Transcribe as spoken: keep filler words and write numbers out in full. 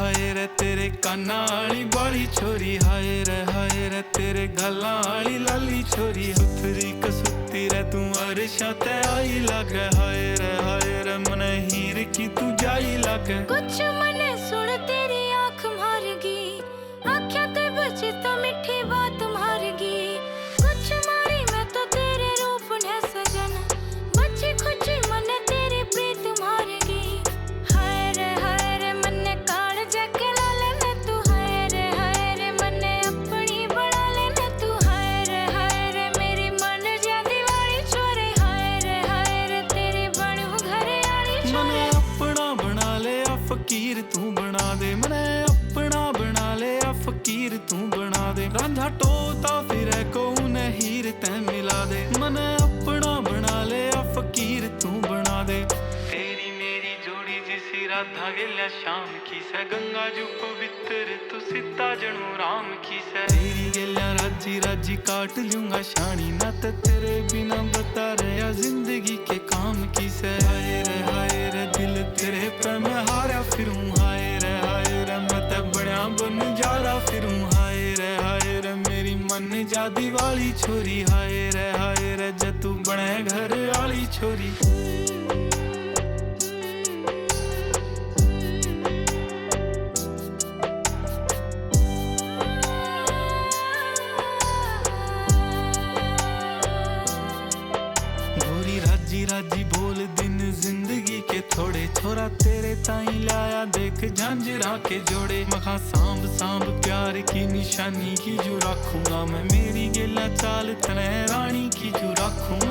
हाय रे तेरे काना आली बाली छोरी, हाय रे, हाय रे तेरे गालां आली लाली छोरी। सुथरी कसूती रे तू अरशां ते आई लागे, हाय रे, हाय रे मने हीर की तू जाई लागे। कुछ मने सुन तेरी आँख मारगी, आँख्यां ते बची तो मीठी बात मारगी। कुछ मारी मैं तो तेरे रूप ने सजन, बची खुची मने तेरी प्रीत मारगी। हाय रे, हाय रे मन्ने कालजे के लाले ने तू, हाय रे, हाय रे मन्ने अपनी बना ले ने तू, हाय रे, हाय रे मेरी मन जा दीवानी छोरे, हाय रे, हाय रे तेरी बनू घर आली छोरे। मने अपना बना ले या फकीर तू बना दे, मने अपना बना ले या फकीर तू बना दे। रांझा टोता फिरे को उन्हें हीर तै मिला दे, मने अपना बना ले या फकीर तू बना दे। तेरी मेरी जोड़ी जिसी राधा गेल्या शाम की सै, गंगा जू पवित्र तू सीता जणू राम की सै। तेरी गेल्या राजी राजी काट लूंगा शानी, ना ते तेरे बिना बता रहा जिंदगी के काम की सै। हाय रे, हाय रे दिल तेरे पे मैं हारा फिरूं, हाय रे, हाय रे मैं ते बण्या बन जारा फिरूं, हाय रे, हाय रे मेरी मन जा दीवाली छोरी, हाय रे, हाय रे जे तू बने घर आली छोरी। गोरी राजी राजी बोल दिन जिंदगी के थोड़े, छोरा तेरे ताई लाया देख झांझरा के जोड़े। मखा सांभ सांभ प्यार की निशानी की जू राखूंगा मैं, मेरी गेला चाल तने रानी की जू राखूंगा।